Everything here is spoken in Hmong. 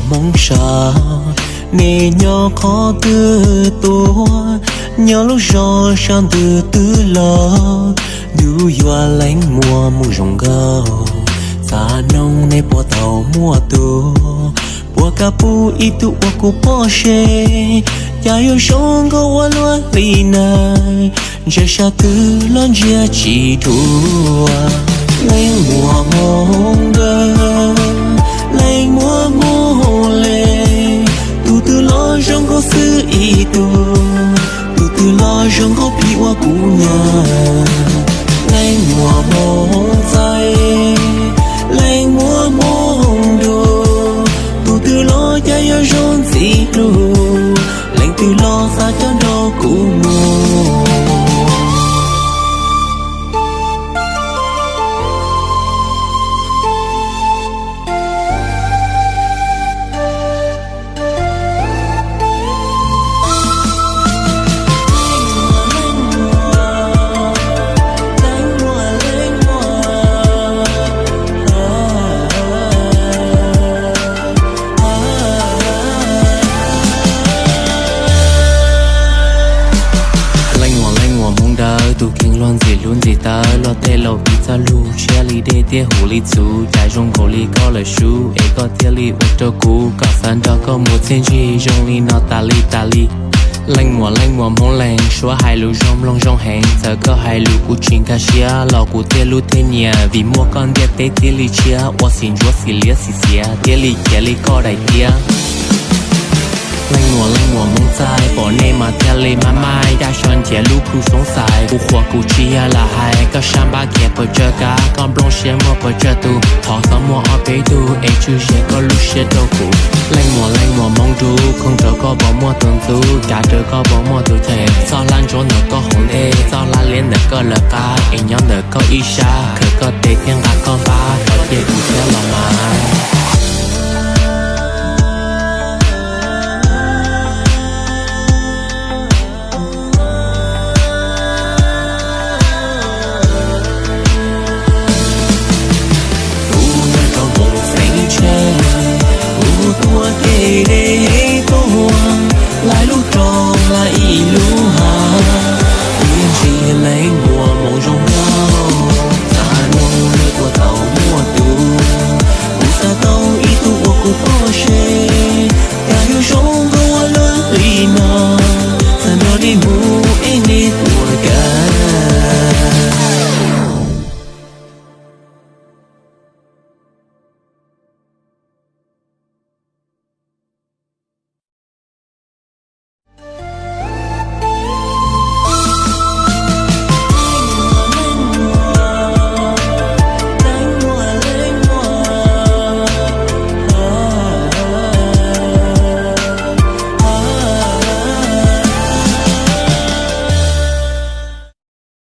Hmoob sav, nej nyob qhov twg tuaj, nyob lub zos sab ntawd twg los, yus yuav leej muam mus zoo nkauj, xav noog nej puas tau muaj tub, puas kam pub ib tug ua kuv poj seb, cas yuav zoo nkauj ua luaj li na, ntsia sab twg los ntsia tsis dhuav. Leej muam Hmoob dawb, leej muam Hmoob le, tus twg los zoo nkauj xwb ib tug, tus twg los zoo nkauj pib ua kuv nyab. Leej muam Hmoob txaij, leej muam Hmoob dub, tus twg los cas yuav zoo ntxim hlub, leej twg los xav coj nrog kuv mus. Leej muam, leej muam Hmoob dawb, tus kheev luag ntxim hlub ntxim tawv, luag tej laus piv txoj lus tshiab li dej thiab huv li txhuv, cas zoo nkaus li koj lawm sub, es koj thiaj li ua rau kuv kom xav nrog koj mus txiaj ntsig zoo li no tas li tas li. Leej muam, leej muam Hmoob Leeg, suab hais lus zoo mloog zoo heev, txawm koj hais lus kuv tsis nkag siab los kuv thiaj hlub thiab nyiam, vim muaj koj ntiaj teb thiaj li tshiab, ua xim ntsuav xim liab xim xiav thiaj li khiav li koj daim tiab. Leej muam, leej muam Hmoob txaij, pom nej mas thiaj li maj maij, yaj so ntiav lub plhu xoob xais, kuv qhuas kuv tsis yog lam hais, koj sab npab khiav pes tsawg kab, koj nplooj siab muaj pes tsawg tus, thov txhob muaj ob peb tug, es tswj ze koj lub siab rau kuv. Leej muam, leej muam Hmoob dub, khooj rau koj puas muaj tus ntxub, kav rau koj puas muaj tus cheem, txoj hlab ntsuab ntawm koj hauv ntej, txoj hlab liab ntawm koj lawv qab, es nyob ntawm koj ib sab, khawm koj tes thiab nqa koj npab.